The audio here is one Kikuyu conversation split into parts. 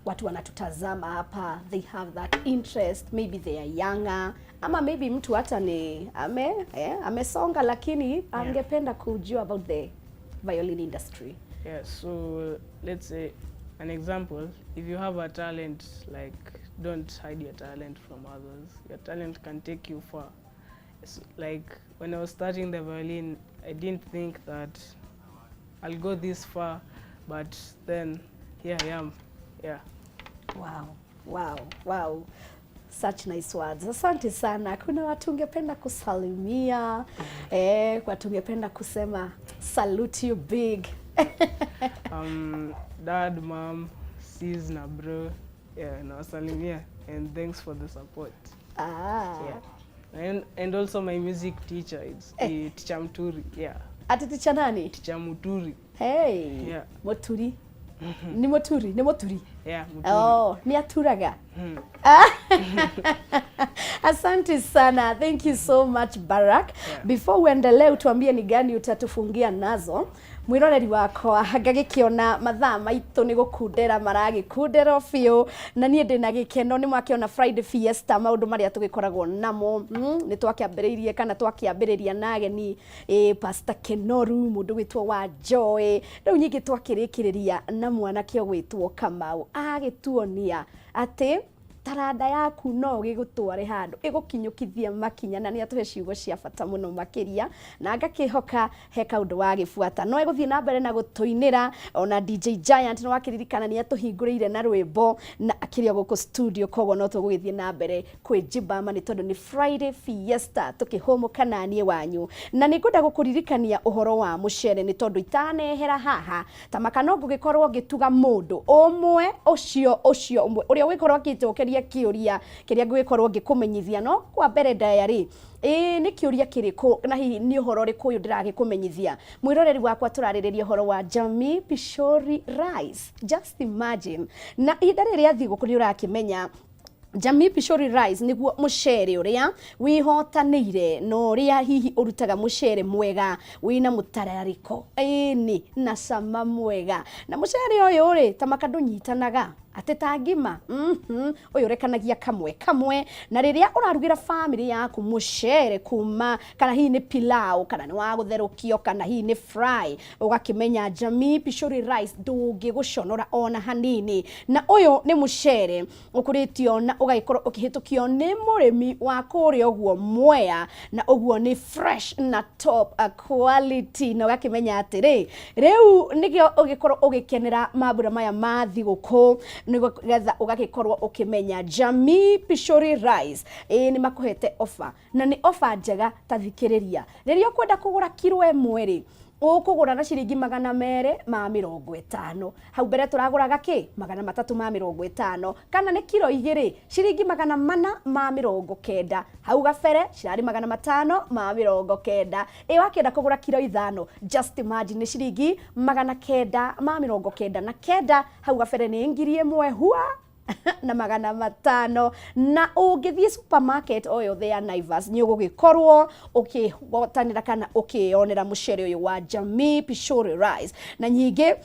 Watu wanatutazama hapa, they have that interest, maybe they are younger, ama maybe mtu hata ni amesonga lakini angependa kujua about the violin industry. Yeah, so let's say an example, if you have a talent, like, don't hide your talent from others. Your talent can take you far. It's like when I was starting the violin, I didn't think that I'll go this far, but then here I am. Yeah. Wow. Such nice words. Asante sana. Kuna watu ungependa kusalimia, watu ungependa kusema salute you big? Dad, Mom, sis na bro, yeah, nawasalimia and thanks for the support. Yeah. And also my music teacher, it's Teacher Muturi. Yeah. Ati teacher nani? Teacher Muturi. Hey. Yeah. Muturi. Ni Muturi, ni Muturi. Yeah, Muturi. Oh, ni aturaga. Asante sana. Thank you so much, Barak. Before uendelee utuambie ni gani utatufungia nazo, mwiroreri wakwa, ngagĩkĩona mathaa maitũ nĩ gũkundera maragĩkundera biũ, na niĩ ndĩna gĩkeno nĩ mwakĩona Friday Fiesta, maũndũ marĩa tũgĩkoragwo namo. Nĩ twakĩambĩrĩirie kana twakĩambĩrĩria na ageni, Pastor Kenoru, mũndũ gwĩtwo wa Joy, rĩu nyingĩ twakĩrĩkĩrĩria na mwanake ũgwĩtwo Kamau, agĩtuonia atĩ taranda yaku no gĩgũtware handũ, ĩgũkinyũkithia makinya, na nĩ atũhe ciugo cia bata mũno makĩria, na ngakĩhoka he kaũndũ wagĩbuata no egũthiĩ na mbere na gũtũinĩra. Ona DJ Giant nĩ wakĩririkana nĩ atũhingũrĩire na rwĩmbo na akĩrĩ o gũkũ studio, koguo no tũgũgĩthiĩ na mbere kwĩjibama nĩ tondũ nĩ Friday Fiesta tũkĩhũmũka na niĩ wanyu. Na nĩ ngwenda gũkũririkania ũhoro wa mũcere, nĩ tondũ itanehera haha tamaka no ngũgĩkorwo ngĩtuga mũndũ ũmwe ũcio ũmwe ũrĩa ũgĩkorwo akĩnjokeria kĩũria kĩrĩa ngũgĩkorwo ngĩkũmenyithia. No kwa mbere ndaya rĩ, ĩĩ, nĩ kĩũria kĩrĩkũ na hihi nĩ ũhoro ũrĩkũ ũyũ ndĩragĩkũmenyithia, mwĩroreri wakwa? Tũrarĩrĩria ũhoro wa Jamii Pishori Rice. Just imagine, na ihinda rĩrĩ rĩa thigũkũ nĩ ũrakĩmenya Jamii Pishori Rice nĩguo mũcere ũrĩa wĩhotanĩire na ũrĩa hihi ũrutaga mũcere mwega wĩna mũtararĩko, ĩni, na cama mwega. Na mũcere ũyũ rĩ, tamaka ndũnyitanaga atĩ ta ngima, ũyũ ũrekanagia kamwe kamwe. Na rĩrĩa ũrarugĩra family yaku mũcere kuma kana hihi nĩ pilau, kana nĩ wa gũtherũkio, kana hihi nĩ fry, ũgakĩmenya Jamii Pishori Rice ndũngĩgũconora ona hanini. Na ũyũ nĩ mũcere ũkũrĩtio na ũgagĩkorwo ũkĩhĩtũkio nĩ mũrĩmi wa kũrĩa ũguo Mwea, na ũguo nĩ fresh na top quality, na ũgakĩmenya atĩrĩ, rĩu nĩkĩo ũgĩkorwo ũgĩkenera mambura maya ma thigũkũ, nĩgetha ũgagĩkorwo ũkĩmenya Jamii Pishori Rice, ĩĩ, nĩ makũhete offer, na nĩ offer njega. Ta thikĩrĩria, rĩrĩa ũkwenda kũgũra kiro 1 rĩ, ũkũgũra na ciringi 250. Hau mbere tũragũraga kĩ 350. Kana nĩ kiro 2, ciringi 490. Hau gabere cirarĩ 590. Ĩ wakĩenda kũgũra kiro 5, just imagine, nĩ ciringi 999. Hau gabere nĩ 1,500 na ũngĩthiĩ supermarket o yothe ya Naivas, nĩ ũgũgĩkorwo ũkĩhotanĩra kana ũkĩyonera mũcere ũyũ wa Jamii Pishori Rice. Na nyingĩ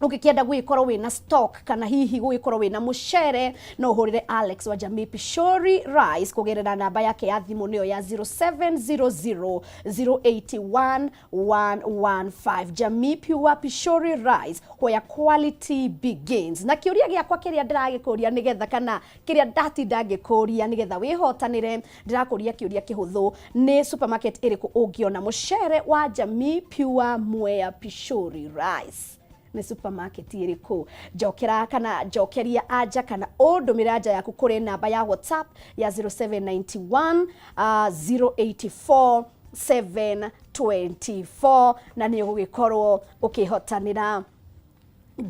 ũngĩkĩenda gũgĩkorwo wĩna stock kana hihi gũgĩkorwo wĩna mũcere, no ũhũrĩre Alex wa Jamii Pishori Rice kũgerera namba yake ya thimũ, nĩyo ya 0700 081 115. Jamii Pure Pishori Rice, where quality begins. Na kĩũria gĩakwa kĩrĩa ndĩragĩkũria nĩgetha, kana kĩrĩa ndatinda ngĩkũria nĩgetha wĩhotanĩre, ndĩrakũria kĩũria kĩhũthũ: nĩ supermarket ĩrĩkũ ũngĩona mũcere wa Jamii Pure Mwea Pishori Rice? Nĩ supermarket ĩrĩkũ? Njokera kana njokeria anja kana ũndũmĩre anja yaku kũrĩ namba ya WhatsApp ya 0791 084 724, na nĩ ũgũgĩkorwo ũkĩhotanĩra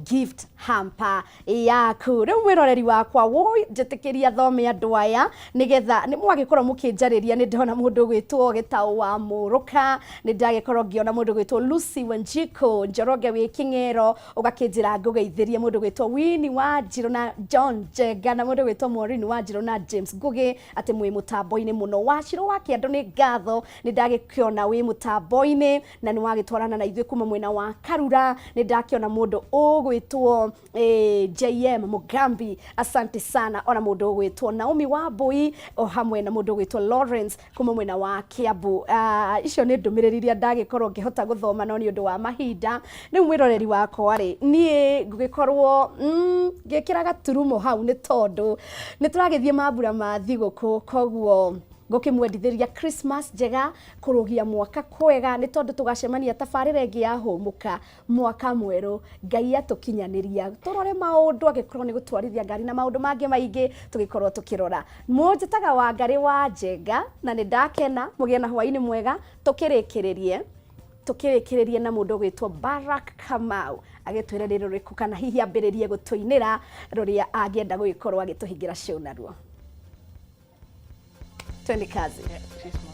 gift hamper yaku. Rĩu mwĩroreri wakwa, woi, njĩtĩkĩria thome andũ aya nĩgetha nĩ mwagĩkorwo mũkĩnjarĩria. Nĩ ndona mũndũ ũgwĩtwo Gĩtaũ wa Mũrũka, nĩ ndagĩkorwo ngĩona mũndũ ũgwĩtwo Lucy Wanjiko Njoroge wĩ Kĩng'ero, ũgakĩnjĩra ngũgeithĩrie mũndũ ũgwĩtwo Winnie Wanjirũ na John Njenga, na mũndũ ũgwĩtwo Maureen Wanjirũ na James Ngugi, atĩ mwĩ mũtambo-inĩ mũno. Wacirũ wa Kĩandũ, nĩ ngatho, nĩ ndagĩkĩona wĩ mũtambo-inĩ na nĩ wagĩtwarana na ithuĩ kuma mwena wa Karura. Nĩ ndakĩona mũndũ Ũgwĩtwo JM Mugambi, asante sana. Ona mũndũ ũgwĩtwo Naomi Wambui o hamwe na mũndũ ũgwĩtwo Lawrence kuma mwena wa Kiambu. Icio nĩ ndũmĩrĩri iria ndagĩkorwo ngĩhota gũthoma no nĩ ũndũ wa mahinda. Rĩu mwĩroreri wakwa rĩ, niĩ ngũgĩkorwo ngĩkĩra gaturumo hau nĩ tondũ nĩ tũragĩthiĩ mambura ma thigũkũ, koguo ngũkĩmwendithĩria Christmas njega, kũrũgia mwaka kwega, nĩ tondũ tũgacemania tabarĩra ĩngĩ ya Hũmũka mwaka mwerũ. Ngai atũkinyanĩria tũrore maũndũ, angĩkorwo nĩ gũtwarithia ngari na maũndũ mangĩ maingĩ tũgĩkorwo tũkĩrora. Mũnjĩtaga Wangarĩ wa Njenga na nĩ ndakena. Mũgĩe na hwainĩ mwega. Tũkĩrĩkĩrĩrie tũkĩrĩkĩrĩrie na mũndũ ũgwĩtwo Barak Kamau agĩtwĩre nĩ rũrĩkũ kana hihi ambĩrĩrie gũtũinĩra rũrĩa angĩenda gũgĩkorwo agĩtũhingĩra show naruo. Twende kazi. Yeah, Christmas.